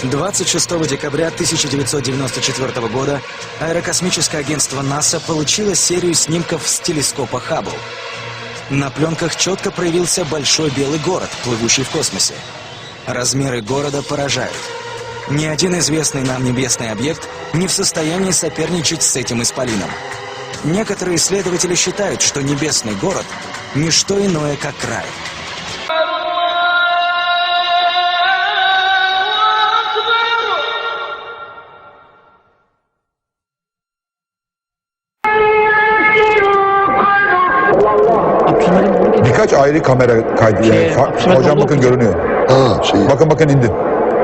26 декабря 1994 года аэрокосмическое агентство НАСА получило серию снимков с телескопа Хаббл. На пленках четко проявился большой белый город, плывущий в космосе. Размеры города поражают. Ни один известный нам небесный объект не в состоянии соперничать с этим исполином. Некоторые исследователи считают, что небесный город – не что иное, как рай. Abdülhamit'in doğru gidiyor. Birkaç ayrı kamera kaydı. Yani Şey, Abdülhamit hocam oldu bakın okuyacak. görünüyor. Ha şey. Bakın bakın indi.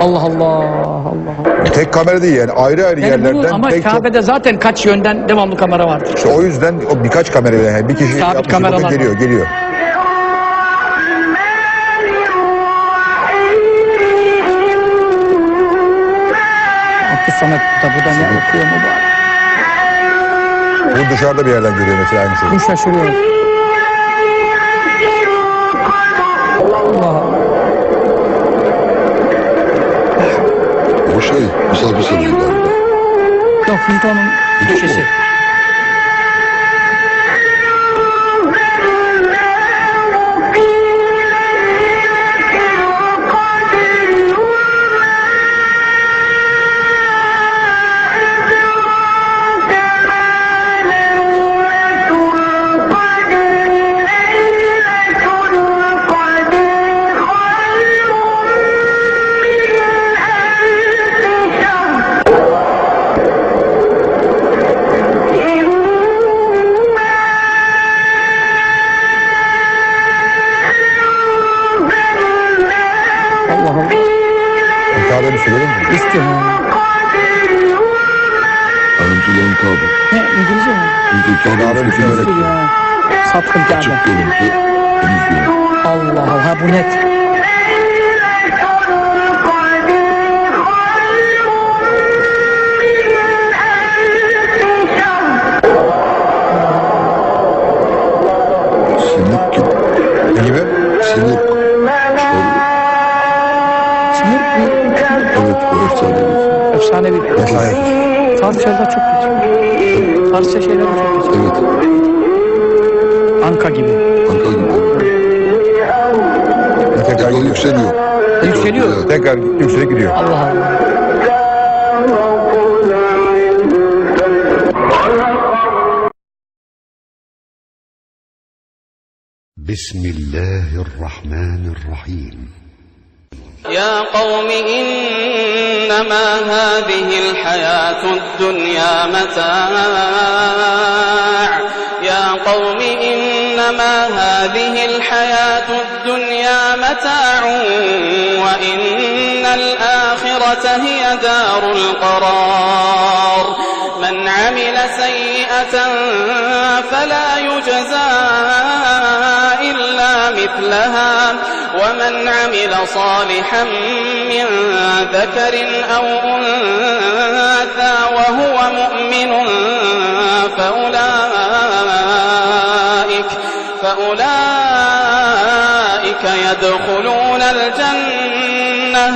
Allah Allah Allah Allah. Tek kamera değil yani ayrı ayrı Yani yerlerden bunu, ama pek çok. Kabe'de zaten kaç yönden devamlı kamera vardır. İşte o yüzden o birkaç kamera yani bir kişi Sabit yapmış, bakın kameralar geliyor var. geliyor. Abdülsamet da bu da ne okuyor mübarek. Bu dışarıda bir yerden görüyor mesela aynı şeyi. Bu şaşırıyor. Allah Allah. O şey misafir sarayı galiba. Yok Hilton'un Hilton köşesi. mu? Allah Allah. Kabe'nin üstü görüyor musun? İstiyor. Ha. Görüntülerin Kabe. Ne İngilizce mi? Çünkü Kabe'nin Kabe'nin üstü üstü, evet. Ya. Sattım Kabe. Açık görüntü. Temiz görüntü. Allah Allah. Ha bu net. Simurg gibi. Ne gibi? Simurg. İşte Simurg bir evet o efsane. efsane bir Efsane. Farsça'da çok geçiyor. Farsça şeyler de çok geçiyor. Evet. Anka gibi. Anka gibi. Tekrar Tekrar gidiyor. yükseliyor. Yükseliyor. Evet. Tekrar yükselip gidiyor. Allah Allah. بسم الله الرحمن الرحيم. يا قوم إنما هذه الحياة الدنيا متاع يا قوم إنما هذه الحياة الدنيا متاع وإن الآخرة هي دار القرار من عمل سيئة فلا يجزى إلا مثلها ومن عمل صالحا من ذكر أو أنثى وهو مؤمن فأولئك يدخلون الجنة